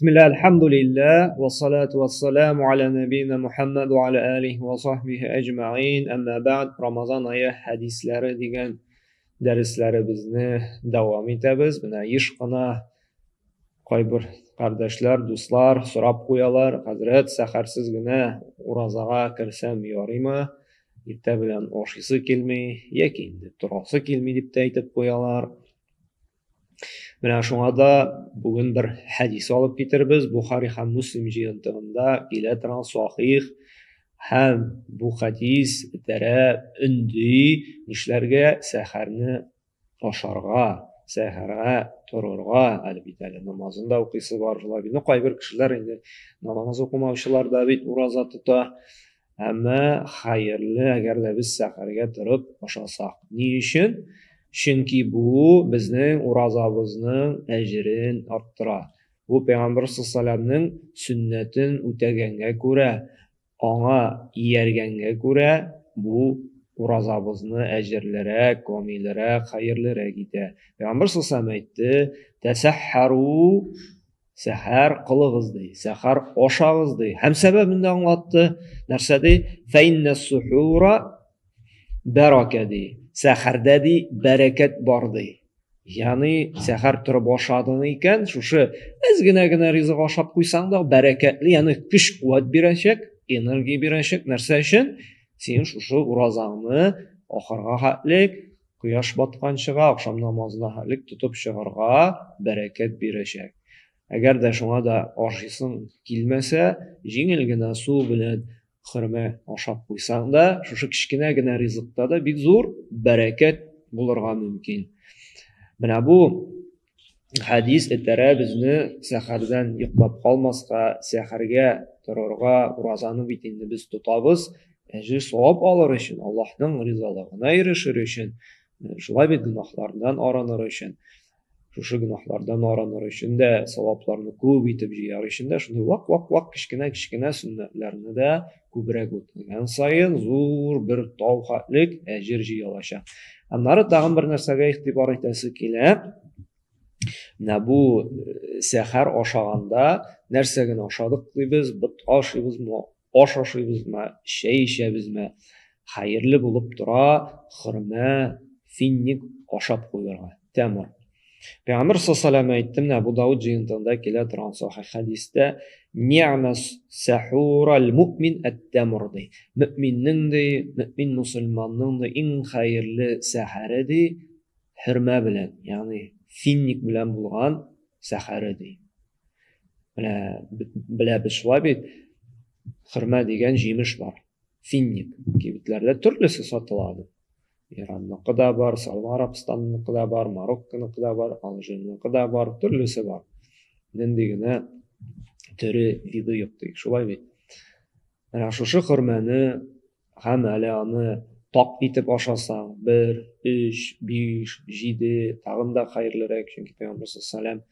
Бисмилла, альхамдулилля, вассалату вассаламу аля набина Мухаммад ва аля алихи ва сахбихи әҗмәгыйн, әмма бәгъд. Рамазан ае хәдисләре дигән дәресләребезне дәвам итәбез. Менә еш кына кайбер кардәшләр, дуслар сорап куялар: хәзрәт, сәхәрсез генә уразага керсәм ярыймы? Иртә белән ашыйсы килми, яки инде торасы килми дип тә әйтеп куялар. Менә шуңа да бүген бер хәдис алып китербез. Бухари һәм Муслим җыентыгында килә торган сахих һәм бу хәдис этәрә, өнди нишләргә? Сәхәрне ашарга, сәхәргә торырга, әле бит әле намазын да укыйсы бар, шулай бит. Ну, кайбер кешеләр инде намаз укымаучылар да бит ураза тота. Әмма хәерле, әгәр дә без сәхәргә торып ашасак. Ни өчен? Чөнки бу безнең уразабызның әҗерен арттыра. Бу Пәйгамбер саллаллаһу сөннәтен үтәгәнгә күрә, аңа ияргәнгә күрә, бу уразабызны әҗерлерәк, камилрәк, хәерлерәк итә. Пәйгамбер саллаллаһу әйтте: "Тәсәххәру", сәхәр кылыгыз ди, сәхәр ашагыз ди. Һәм сәбәбен дә аңлатты. Нәрсә ди? Фәиннә сухура бәракә ди. Сәхәрдә ди бәрәкәт бар ди. Ягъни сәхәр торып ашадың икән, шушы әз генә генә ризык ашап куйсаң да бәрәкәтле, ягъни көч-куәт бирәчәк, энергия бирәчәк. Нәрсә өчен? Син шушы уразаңны ахырга хәтлек кояш батканчыга, ахшам намазына хәтлек тотып чыгарга бәрәкәт бирәчәк. Әгәр дә шуңа да ашыйсың килмәсә, җиңел генә су белән хөрмә ашап куйсаң да, шушы кечкенә генә ризыкта да бик зур бәрәкәт булырга мөмкин. Менә бу хәдис этәрә безне сәхәрдән йоклап калмаска, сәхәргә торырга, уразаны бит инде без тотабыз, әҗер савап алыр өчен, Аллаһның ризалыгына ирешер өчен, шулай бит гөнаһлардан арыныр өчен. Шушы гөнаһлардан арыныр өчен дә, савапларны күп итеп җыяр өчен дә шундый вак-вак-вак кечкенә-кечкенә сөннәтләрне дә күбрәк үтәгән саен зур бер тау хәтлек әҗер җыелачак. Аннары тагын бер нәрсәгә игътибар итәсе килә. Менә бу сәхәр ашаганда нәрсә генә ашадык дибез, ботка ашыйбызмы, аш ашыйбызмы, чәй эчәбезме, хәерле булып тора хөрмә, финник ашап куярга. Тәмур. Пәйгамбер саллаллаху әйтте, менә Абу Дауд җыентыгында килә торган сахих хәдистә, "Ни'ма сахурал муъмин ат-тамр" ди. Мөминнең ди, мөмин мусульманның ди иң хәерле сәхәре ди, хөрмә белән, ягъни финник белән булган сәхәре ди. Менә беләбез шулай бит, хөрмә дигән җимеш бар. Финник кибетләрдә төрлесе сатыла. Иранныкы да бар, Сауд Арабстанныкы да бар, Марокконыкы да бар, Алжирныкы да бар, төрлесе бар. Нинди генә төре виды юк ди. Шулай бит. Менә шушы хөрмәне һәм әле аны так итеп ашасаң, 1, 3, 5, 7, тагын да хәерлерәк, чөнки Пәйгамбер саллаллаху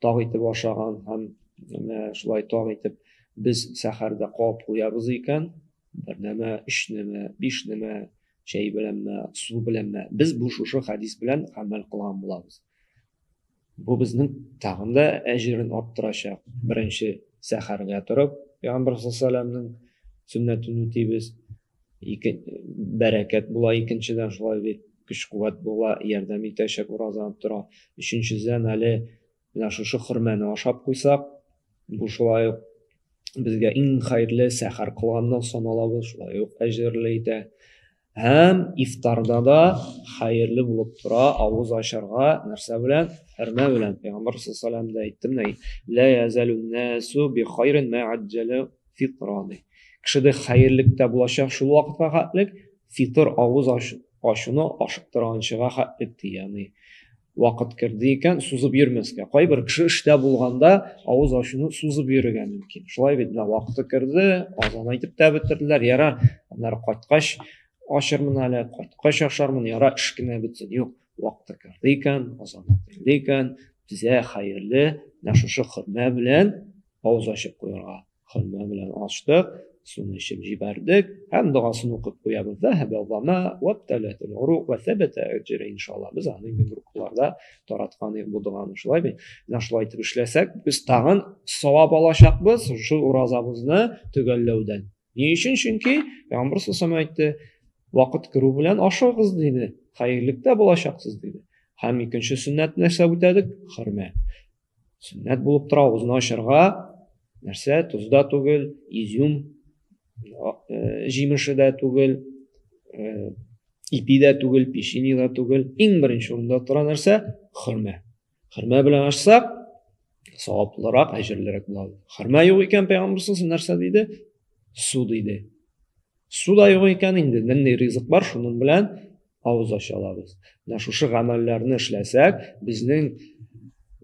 так итеп ашаган һәм менә шулай так итеп без сәхәрдә кабып куябыз икән, бер нәмә, өч нәмә, биш нәмә, чәй беләнме, су беләнме, без бу шушы хәдис белән гамәл кылган булабыз. Бу безнең тагын да әҗерен арттырачак. Беренче сәхәргә торып, Пәйгамбер саллаллаху сөннәтен үтибез. Ике бәрәкәт була, икенчедән шулай бит көч-куәт була, ярдәм итәчәк ураза тора. Өченчедән әле менә шушы хөрмәне ашап куйсак, бу шулай ук безгә иң хәерле сәхәр кылганнан саналабыз, шулай ук әҗерле итә. Һәм ифтарда да хәерле булып тора авыз ачарга нәрсә белән? Хөрмә белән. Пәйгамбәр саллаллаху алейһи ва әйтте менә: "Ла язалу насу би хайрин ма аджала фитра" ди. Кешедә хәерлектә булачак шул вакытка хәтлек фитр авыз ачуны ашыктырганчыга хәтлек ди, ягъни вакыт керде икән, сузып йөрмәскә. Кайбер кеше эштә булганда авыз ачуны сузып йөрергә мөмкин. Шулай бит, менә вакыты керде, азан әйтеп тә бетерделәр, ярар, аннары кайткач ачырмын әле, кайткач ашармын, ярар, эш кенә бетсен. Юк, вакыты керде икән, азан әйтелде икән, безгә хәерле менә шушы хөрмә белән авыз ачып куярга. Хөрмә белән ачтык, Суны эчеп җибәрдек һәм догасын укып куябыз. Зәһәбә зама вәбтәләтел урук вә сәбәтә әҗре иншалла. Без аны инде группаларда тараткан идек бу доганы, шулай бит? Менә шулай итеп эшләсәк, без тагын савап алачакбыз шул уразабызны төгәлләүдән. Ни өчен? Чөнки Пәйгамбер саллаллаху әйтте, вакыт керү белән ашыгыз диде, хәерлектә булачаксыз диде. Һәм икенче сөннәт нәрсә үтәдек? Хөрмә. Сөннәт булып тора, авызны ачарга нәрсә? Тоз да түгел, изюм җимеше дә түгел, ипи дә түгел, печенье да түгел. Иң беренче урында тора нәрсә? Хөрмә. Хөрмә белән ачсак, саваплырак, әҗерлерәк була. Хөрмә юк икән, пәйгамбер саллаллаху нәрсә диде? Су диде. Су да юк икән инде, нинди ризык бар, шуның белән авыз ача алабыз. Менә шушы гамәлләрне эшләсәк, безнең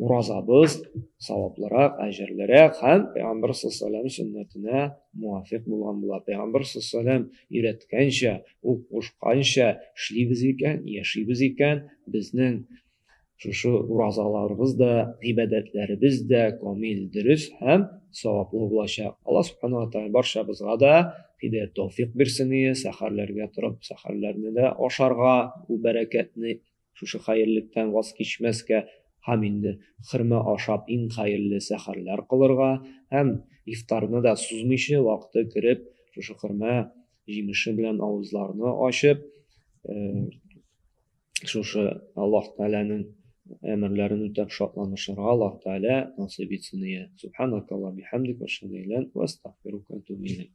уразабыз саваплырак, әҗерлерәк һәм Пәйгамбер саллаллаху сөннәтенә муафик булган була. Пәйгамбер саллаллаху өйрәткәнчә, ул кушканча эшлибез икән, яшибез икән, безнең Шушы уразаларыбыз да, гыйбадәтләребез дә камил, дөрес һәм саваплы булачак. Алла субхана ва тааля барчабызга да һидаят тәүфик бирсен ие, сәхәрләргә торып, сәхәрләрне дә ашарга, ул бәрәкәтне шушы хәерлектән ваз кичмәскә һәм инде хөрмә ашап иң хәерле сәхәрләр кылырга һәм ифтарны да сузмыйча вакыты кереп шушы хөрмә җимеше белән авызларны ачып, шушы Аллаһ Тәгаләнең әмерләрен үтәп шатланышырга Аллаһ Тәгалә насыйп итсен. Субханакаллаһ бихамдик ва ашһаду ан ла илаһ илля анта астагфирука ва атубу илейк.